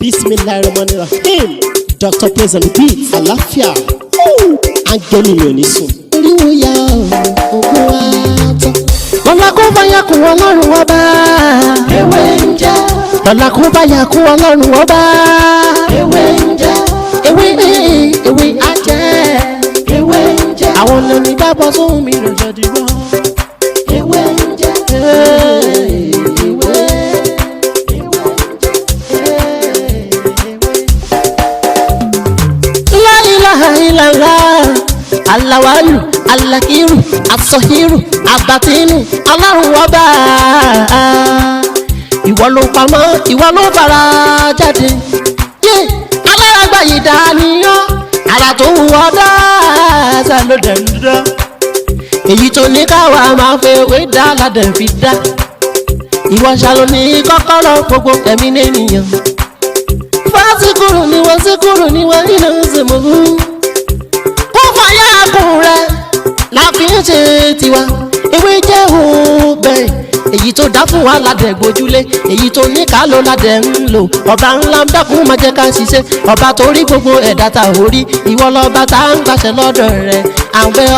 Bismillahirrahmanirrahim. Dr. Praise and Beat. Àlàáfíà. Áńgẹ́lì mi ò ní sùn. Oríwo ya ògùn wa tán. Lọ́la kó bá yà kún Ọlọ́run Ọba. Ewé ń jẹ́. Lọ́la kó bá yà kún Ọlọ́run Ọba. Ewé ń jẹ́. Ewé ewé á jẹ́. Ewé ń jẹ́. Àwọn lóní dábọ̀ sóhun mi rò jọ̀dí wọ́n. Ewé ń jẹ́. Ewé. La ilaha illallah. Alawalu, alakiru, asọhiru, abatinu, Ọlọ́run Ọba. Ìwọ ló pamọ́, ìwọ ló fara jáde. Yé alárágbá yìí dániyán, ara tó wù ọ́ dáadáa ló dẹ̀ ń dán. Èyí tó ní káwa máa fẹ́ wé dá ládẹ̀ fi dá. Ìwọ ṣàlò ní kọ́kọ́rọ́ gbogbo ẹ̀mí nìyẹn. Fásikúrú ni wọ́n síkúrú ni wọ́n nínú ìsìnkú. Kó fàyà kùn rẹ̀ la fi ń ṣe tiwa. Ewé jẹ́ òun bẹ́ẹ̀. Èyí tó dá fún wa ládẹ̀ gbójúlé. Èyí tó ní ká ló ládẹ̀ ń lò. Ọba ńlá ń dákun máa jẹ́ ká ṣiṣẹ́. Ọba tó rí gbogbo ẹ̀dá ta ò rí. Ìwọ lọ́ba tá ń gbàṣẹ lọ́dọ̀ rẹ̀. À ń bẹ̀ ọ́,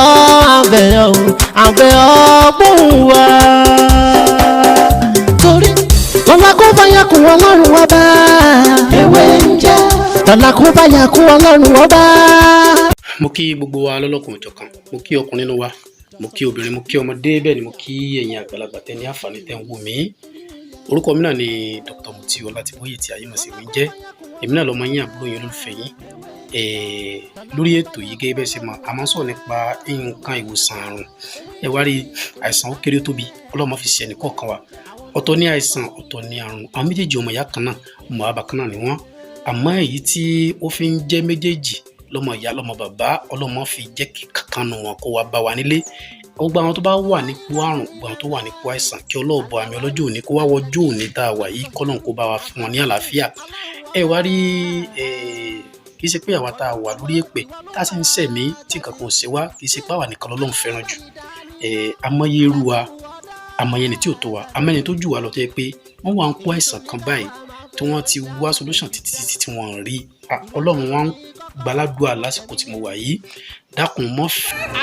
à ń bẹ̀ ọ́, à ń bẹ̀ ọ́ gbóhùn wa. Torí lọ́la kó bá yà kún Ọlọ́run Ọba. Ewé ń jẹ́. Lọ́la kó bá yà kún Ọlọ́run Ọba. Mo kí gbogbo wa lọ́lọ́kan òjọ̀kan. Mo kí ọkùnrin nínú wa, mo kí obìnrin, mo kí ọmọdé, bẹ́ẹ̀ ni mo kí ẹ̀yin àgbàlagbà tẹ́ ní àǹfààní tẹ́ ń wò mí. Orúkọ mi náà ni Dr. Mutiu Ọlátìbóyè tí ayé mọ̀ sí mi jẹ́. Èmi náà lọ́mọ yín, àbúrò yín, olólùfẹ́ yín. Lórí ètò yìí, gẹ́gẹ́ bẹ́ẹ̀ ṣe mọ̀, a máa ń sọ̀rọ̀ nípa nǹkan ìwòsàn àrùn. Ẹ wá rí àìsàn, ó kéré ó tóbi, Ọlọ́run má fi ṣe ẹnì kọ̀ọ̀kan wa. Ọ̀tọ̀ ní àìsàn, ọ̀tọ̀ ní àrùn. Àwọn méjèèjì, ọmọ ìyá kan náà, ọmọ bàbá kan náà ni wọ́n. Àmọ́ èyí tí ó fi ń jẹ́ méjèèjì lọ́mọ ìyá lọ́mọ bàbá, Ọlọ́mọ fi jẹ́ kí kankan nù wọn kó wá bá wa nílé. Gbogbo àwọn tó bá wà nípò àrùn, gbogbo àwọn tó wà nípò àìsàn, kí Ọlọ́ọ̀bọ àmì ọlọ́jọ́ òní kó wá wọjọ́ òní tá a wà yìí, kọ́lọ́n kó bá wa fún wọn ní àlàáfíà. Ẹ wá rí, kì í ṣe pé àwa tá a wà lórí èpè tá a sì ń sẹ̀mí tí nǹkan kan ò ṣe wá, kì í ṣe pé àwa nìkan lọ́lọ́run fẹ́ràn jù. Amọ̀ye irú wa, àmọye ẹni tí ò tó wa, àmọ́ ẹni tó jù wá lọ tó yẹ pé wọ́n wà ń kó àìsàn kan báyìí tí wọ́n ti wá solution títí títí tí wọ́n rí. Ọlọ́run wọn gbàládùá lásìkò tí mo wà yìí, dákun mọ́.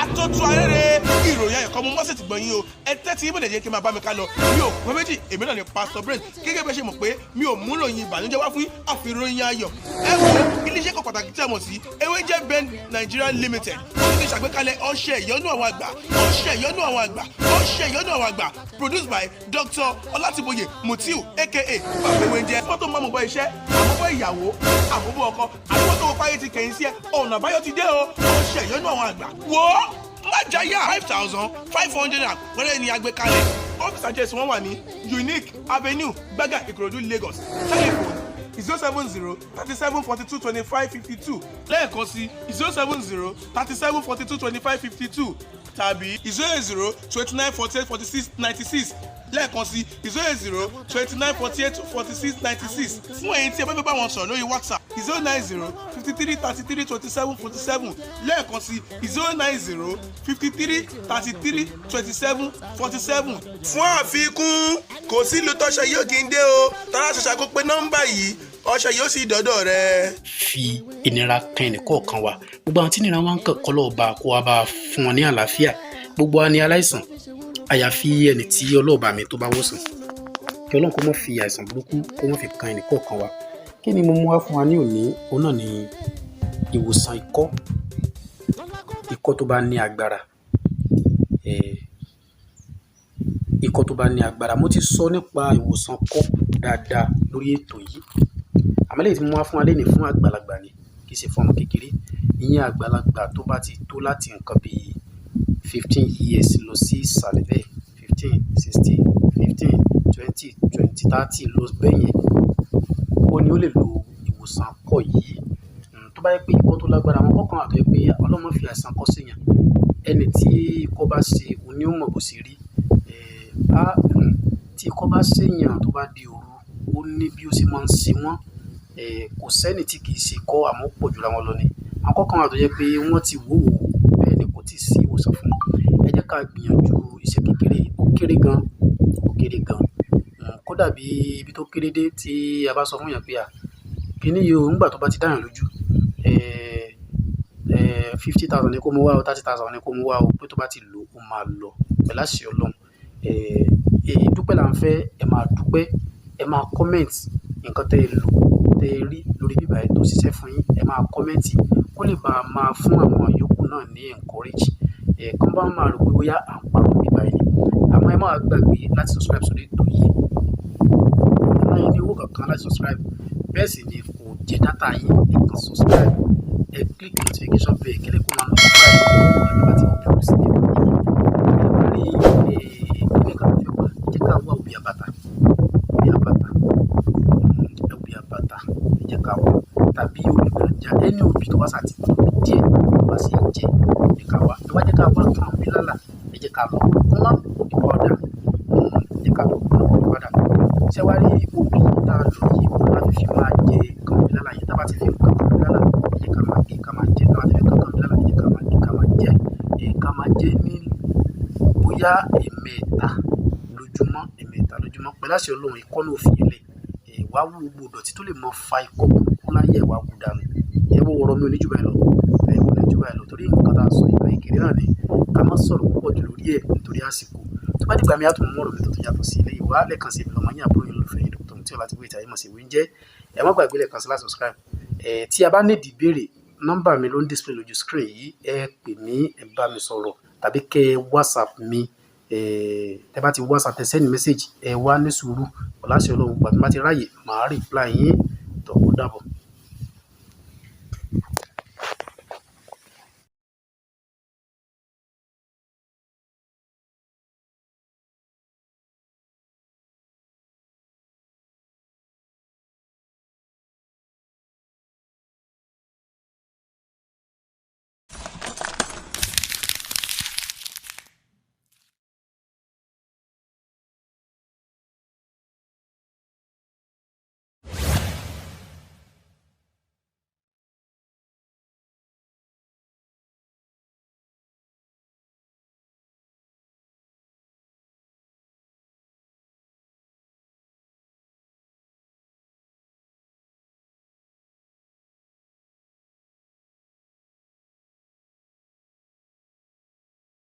Àtọ́tún arére, ìròyìn ayọ̀kọ́ mo mọ́sẹ̀ ti gbọ̀nyìn o. Ẹ tẹ́tí ibùdó, jẹ́ kí n máa bá mi ká lọ. Mi ò pé méjì, èmi náà ni Pastor Brain. Gẹ́gẹ́ bẹ́ẹ̀ ṣe mọ̀ pé mi ò mú ròyìn ìbànújẹ́ wá fún àfihàn ayọ̀. Ẹ wo iléeṣẹ́ kan pàtàkì tí a mọ̀ sí Ewéjẹ́ Bend Nigeria Limited, ó ti ṣàgbékalẹ̀ ọṣẹ ìyọ́nú àwọn àgbà, ọṣẹ ìyọ́nú àwọn àgbà, ọṣẹ ìyọ́nú àwọn àgbà, produced by Dr. Ọlátìbóyè Mutiu, aka Bàbá Ewéjẹ́. Mọ́tò máa mú bọ́ iṣẹ́, àmúbọ̀ ìyàwó, àmúbọ̀ ọkọ, àdúgbò tó wọ́pá yé ti kẹ̀yìn sí ẹ, ọ̀nà àbáyọ ti dé o. Ọṣẹ ìyọ́nú àwọn àgbà, wò ó, má jáyà. 5,500 naira péré ni agbékalẹ̀. Office address wọn wà ní Unique Avenue, Gbága, Ìkòròdú, Lagos. Telephone 07037422552. Lẹ́ẹ̀kan sí, 07037422552 tàbí 08029484696. Lẹ́ẹ̀kan sí, 08029484696. Fún ẹ̀yin tí ẹ bá fẹ́ bá wọn sọ̀rọ̀ lórí WhatsApp, 09053332747. Lẹ́ẹ̀kan sí, 09053332747. Fún àfikún, kò sí ìlú tọ́ṣẹ yóò kí n dé o. Tọ́lá ṣàṣà kó pé nọ́mbà yìí, ọṣẹ yóò sì dọ́dọ̀ rẹ. Fi ìnira kan ẹnìkọ̀ọ̀kan wa. Gbogbo àwọn tí ìnira wa ń kàn, kọ́ lọ́ọ́ bá kó wa bá fún wọn ní àlàáfíà. Gbogbo wa ní aláìsàn, àyàfi ẹni tí Ọlọ́ọ̀bá mi tó bá wòsàn. Kí Ọlọ́run kó má fi àìsàn burúkú kó má fi kan ẹnìkọ̀ọ̀kan wa. Kí ni mo mú wá fún wa ní òní? Òun náà ni ìwòsàn ikọ́, ikọ́ tó bá ní agbára. Ikọ́ tó bá ní agbára. Mo ti sọ nípa ìwòsàn ikọ́ dáadáa lórí ètò yìí. Àmọ́ eléyìí tí mo mú wá fún wa lénìí, fún àgbàlagbà ni, kì í ṣe fún ọmọ kékeré. Ìyẹn àgbàlagbà tó bá ti tó láti nǹkan bí 15 years lọ sí ìsàlẹ̀ bẹ́ẹ̀, 15, 16, 15, 20, 20, 30 lọ bẹ́ẹ̀ yẹn, ó ní ó lè lo ìwòsàn ikọ́ yìí. Tó bá jẹ́ pé ikọ́ tó lágbára, àwọn ikọ́ kan wà tó jẹ́ pé Ọlọ́run má fi àìsàn kọ́ sí èèyàn. Ẹni tí ikọ́ bá ṣe, òun ni ó mọ̀ bó ṣe rí. Tí ikọ́ bá ṣe èèyàn, tó bá di òru, ó ní bí ó ṣe máa ń ṣe wọ́n. Kò sẹ́ni tí kì í ṣe ikọ́, àmọ́ ó pọ̀ jù ra wọn lọ ni. Àwọn ikọ́ kan wà tó jẹ́ pé wọ́n ti wò wò, bẹ́ẹ̀ ni kò tíì sí ìwòsàn fún. Ẹ jẹ́ ká gbìyànjú iṣẹ́ kékeré yìí. Ó kéré gan, ó kéré gan. Kódà bí ibi tó kéré dé tí a bá sọ fún èèyàn pé à, Kíní yìí o, nígbà tó bá ti dáyàn lójú, 50,000 ni kó mú wá o, 30,000 ni kó mú wá o, pé tó bá ti lò ó máa lọ pẹ̀lú àṣẹ Ọlọ́run. Dúpẹ́ là ń fẹ́, ẹ máa dúpẹ́, ẹ máa comment nǹkan tẹ́ ẹ lò, tẹ́ ẹ rí lórí bíbà yìí tó ṣiṣẹ́ fún yín. Ẹ máa comment kó lè bá máa fún àwọn yòókù náà ní encourage. Kán bá máa rò pé bóyá à ń parọ́ bíbà yìí ni. Àmọ́ ẹ má gbàgbé láti subscribe sórí ètò yìí. Kò ná yín ní owó kankan láti subscribe. Bẹ́ẹ̀ sì ni kò jẹ data yín. Ẹ kàn subscribe, ẹ click notification bell kí lè kó máa notify yín nígbà tí a bá ti upload sí nípa yìí. Ẹ wá rí kíni kan tó fẹ́ wá, ẹ jẹ́ ká wá obì àbàtà, obì àbàtà, obì àbàtà, ẹ jẹ́ ká wá tàbí obì gbàǹjà, ẹni obì tó bá ṣà ti tóbi díẹ̀ tó bá ṣe jẹ ní ká wá. Ẹ wá jẹ́ ká wá kànbílálà, ẹ jẹ́ ká lọ kúnná obì powder, ẹ jẹ́ ká lọ kúnná obì powder. Ṣé wàá rí obì tá a lò yìí, òun la fi máa jẹ kànbílálà yẹn. Tá bá ti fi kan kànbílálà, ẹ jẹ́ ká máa gé ká máa jẹ. Tá bá ti fi kan kànbílálà, ẹ jẹ́ ká máa gé ká máa jẹ. Ká máa jẹ ní bóyá ẹ̀ẹ̀mẹ́ta lójúmọ́, ẹ̀ẹ̀mẹ́ta lójúmọ́. Pẹ̀lú àṣẹ Ọlọ́run, ikọ́ náà ò fi yẹn lẹ̀. Wá wú gbogbo ìdọ̀tí tó lè máa fa ikọ́ burúkú láyé ẹ̀ wá wú dànù. Ẹ wo ọ̀rọ̀ mi ò ní jù báyìí lọ. Ẹ ò ní jù báyìí lọ torí nǹkan tá a sọ nǹkan kékeré náà ni. Ká má sọ̀rọ̀ púpọ̀ jù lórí ẹ̀ nítorí àsìkò. Tó bá dìgbà mí, á tún mú ọ̀rọ̀ mi tó tún yàtọ̀ sí eléyìí wá lẹ́ẹ̀kan sí. Èmi lọmọ yín, àbúrò yín, olólùfẹ́ yín, Dr. Mutiu Ọlátìbóyè tí ayé mọ̀ sí Ìwé ń jẹ́. Ẹ má gbàgbé lẹ́ẹ̀kan sí láti subscribe. Tí a bá ní ìbéèrè, nọ́mbà mi ló ń display lójú screen yìí. Ẹ pè mí, ẹ bá mi sọ̀rọ̀ tàbí kẹ́ ẹ WhatsApp mi. Tẹ́ bá ti WhatsApp, ẹ send message, ẹ wá ní sùúrù. Pẹ̀lú àṣẹ Ọlọ́run, ìgbà tí mo bá ti ráyè, màá reply yín. Tó ó dàbọ̀.